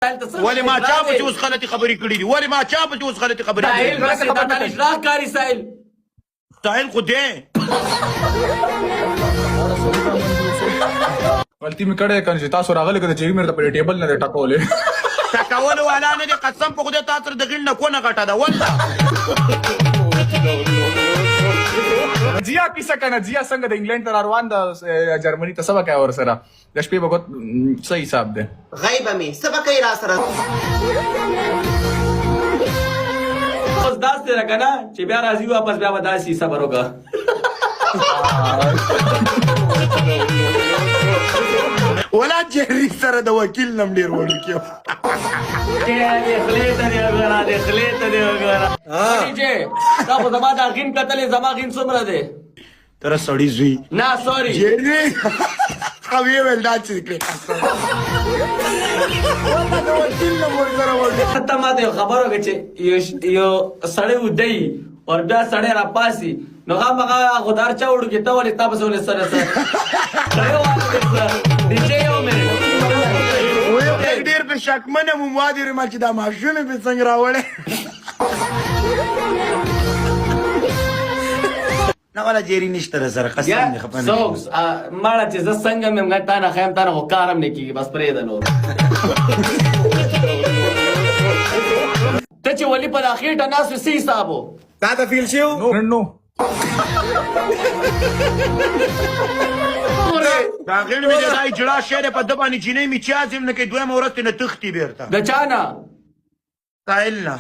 ولې ما چا پسې اوس غلطې خبرې کړې دي؟ ولې ما چا پسې اوس غلطې خبرې کړې ساحل دي؟ پسې دا تل اجراح کاری ساحل. ساحل خو دی. غلطي مې کړې کنه چې تاسو راغلي کنه چې مې ته په ټیبل نه ټکولې. ټکولو والا نه دی، قسم په خدای تا سره د غیڼ نه کونه غټه ده والله. جیا کیسه کنه، جیا څنګه د انګلند ته روان د جرمني ته سبا کوي ور سره د شپې به څه حساب دی؟ غیبه مې څه به کوي را سره؟ اوس داسې ده که نه چې بیا راځي واپس، بیا به داسې صبر وکړه. ولا جهري سره د وکیل نم ډیر وړوکی. دې خولې ته دې وګوره، دې خولې ته دې وګوره. چې تا خو زما دا غین کتلې، زما غین څومره دی؟ تر سړی زوی. نه، سوري. جهري او یې ویل دا چې کړې قسم والله د وکیل نم ورسره وړوکی. ته ماته یو خبر وکړه چې یو سړی ودی او بیا سړی را پاسي نو هغه خو د هر چا وړوکی، ته ولې تا پسې ولې سره سره سړی والا دی څه دیجې یو مې وې ډیر په شکمنه مو وادي ما چې دا ماشومې په څنګه راوړې نه ولا جیری نشته در سره قسم دی خپه نه. څوک ماړه چې زه څنګه مې مګ تا نه خیم، تا نه خو کار هم نه کیږي، بس پرېږده نور. ته چې ولي په دا خېټه ناست وې څه حساب و؟ تا ته فیل شو؟ نو دا غیڼ مې دا اجرا شعر په د باندې جینۍ مې چا زم نه کوي، دویمه ورځ ته نه تښتي بیرته. د چا نه؟ ساحل نه.